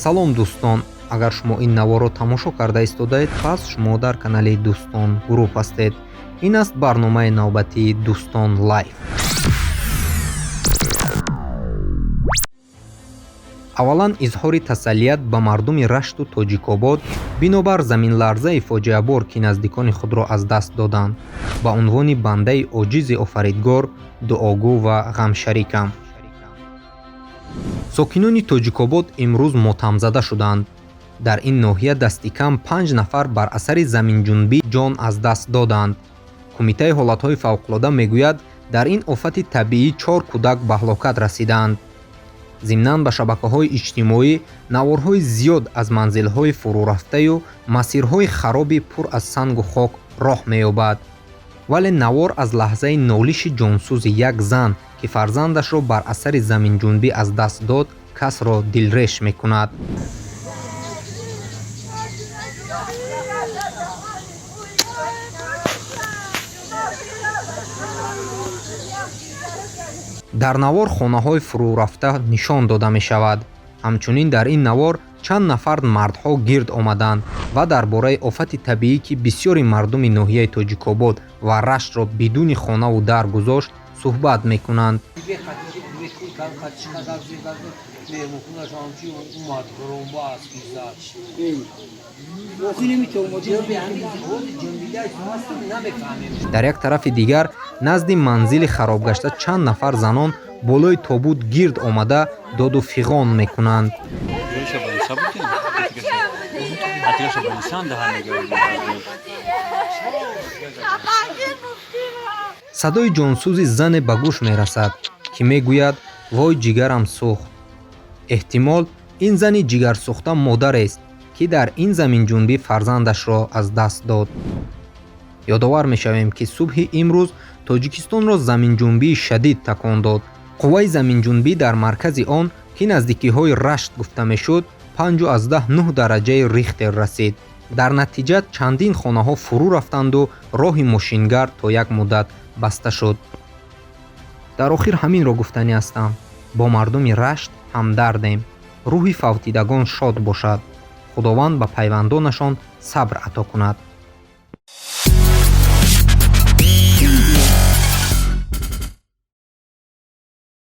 Салом, дӯстон! Агар шумо ин наворро тамошо карда истодаед, пас шумо дар канали Дӯстон Груп ҳастед. Ин аст барномаи навбатии Дӯстон Лайф. Аввалан, изҳори тасаллият ба мардуми Рашту Тоҷикобод бинобар заминларзаи фоҷиабор, ки наздикони худро аз даст доданд. Ба унвони бандаи оҷизи офаридгор дуогӯ ва ғамшарикам. Сокинони Тоҷикобод имрӯз мотамзада шуданд. Дар ин ноҳия дасти кам 5 нафар бар асари заминҷунбӣ ҷон аз даст доданд. Кумитаи ҳолатҳои фавқулода мегӯяд, дар ин офати табиӣ 4 кӯдак ба ҳалокат расиданд. Зимнан, ба шабакаҳои иҷтимоӣ наворҳои зиёд аз манзилҳои фурӯрафтаю масирҳои хароби пур аз сангу хок роҳ меёбад. Вале навор аз лаҳзаи нолиши ҷонсӯзи як зан, ки фарзандашро бар асари заминҷунбӣ аз даст дод, касро дилреш мекунад. Дар навор хонаҳои фурӯрафта нишон дода мешавад. Ҳамчунин дар ин навор чанд нафар мардҳо гирд омаданд ва дар бораи офати табиӣ, ки бисёри мардуми ноҳияи Тоҷикобод ва Раштро бидуни хонаву дар гузошт, суҳбат мекунанд. Дар як тарафи дигар, назди манзили харобгашта чанд нафар занон болои тобут гирд омада доду фиғон мекунанд. Садои ҷонсӯзи зане ба гӯш мерасад, ки мегӯяд: «Вой, ҷигарам сӯхт». Эҳтимол, ин зани ҷигарсӯхта модарест, ки дар ин заминҷунбӣ фарзандашро аз даст дод. Ёдовар мешавем, ки субҳи имрӯз Тоҷикистонро заминҷунбии шадид такон дод. Қувваи заминҷунбӣ дар маркази он, ки наздикиҳои Рашт гуфта мешуд, 5,9 дараҷаи Рихтер расид. Дар натиҷа чандин хонаҳо фурӯ рафтанду роҳи мошингард то як муддат баста шуд. Дар охир ҳаминро гуфтанӣ ҳастам: бо мардуми Рашт ҳамдардем. Рӯҳи фавтидагон шод бошад. Худованд ба пайвандонашон сабр ато кунад.